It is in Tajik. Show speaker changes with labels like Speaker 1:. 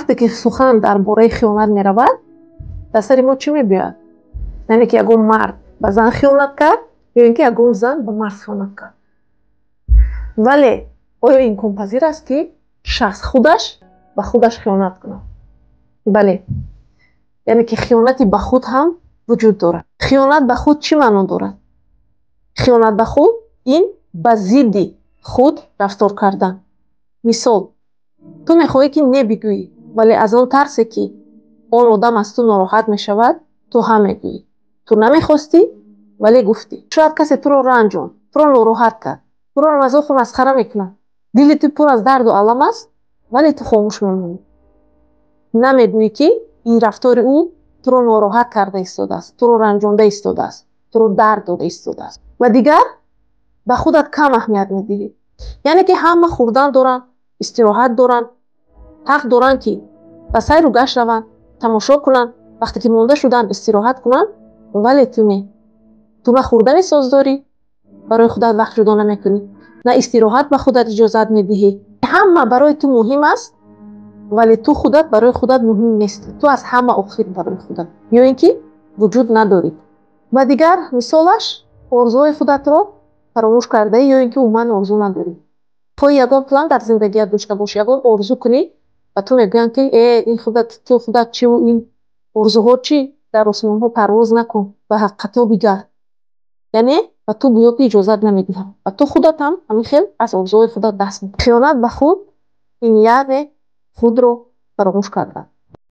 Speaker 1: Вақте ки сухан дар бораи хиёнат меравад, дар сари мо чӣ мебиёяд? Яъне ки ягон мард ба зан хиёнат кард ё ин ки ягон зан ба мард хиёнат кард. Вале оё имконпазир аст, ки шахс худаш ба худаш хиёнат кунад? Бале, яъне ки хиёнати ба худ ҳам вуҷуд дорад. Хиёнат ба худ чӣ маъно дорад? Хиёнат ба худ ин ба зидди худ рафтор кардан. Мисол, ту мехоҳӣ, ки не бигӯӣ, вале аз он тарсе, ки он одам аз ту нороҳат мешавад, ту ҳа мегӯӣ. Ту намехостӣ, вале гуфтӣ. Шояд касе туро ранҷонд, туро нороҳат кард, туро мазоқу масхара мекунад. Дили ту пур аз дарду алам аст, вале ту хомӯш мемонӣ. Намегӯӣ, ки ин рафтори ӯ туро нороҳат карда истодааст, туро ранҷонда истодааст, туро дард дода истодааст. Ва дигар, ба худат кам аҳамият медиҳӣ. Яъне ки ҳама хӯрдан доранд, истироҳат доранд, ҳақ доранд, ки ба сайру гашт раванд, тамошо кунанд, вақте ки монда шуданд, истироҳат кунанд, вале ту не. Ту на хӯрдани соз дорӣ, барои худат вақт ҷудо намекунӣ, на истироҳат ба худат иҷозат медиҳӣ. Ҳама барои ту муҳим аст, вале ту худат барои худат муҳим нестӣ. Ту аз ҳама охир барои худат ё ин ки вуҷуд надорӣ. Ва дигар мисолаш, орзуҳои худатро фаромӯш кардаӣ ё ин ки умуман орзу надорӣ. Хоҳӣ ягон план дар зиндагият дошта бошӣ, ягон орзу кунӣ, ба ту мегӯянд, ки э, ин худат, ту худат чиву ин орзуҳо чӣ? Дар осмонҳо парвоз накун, ба ҳақиқатҳо бигард. Яъне ба ту гӯё ки иҷозат намедиҳанд ва ту худат ҳам ҳамин хел аз орзуҳои худат даст мекашӣ. Хиёнат ба худ ин яъне худро фаромӯш кардан.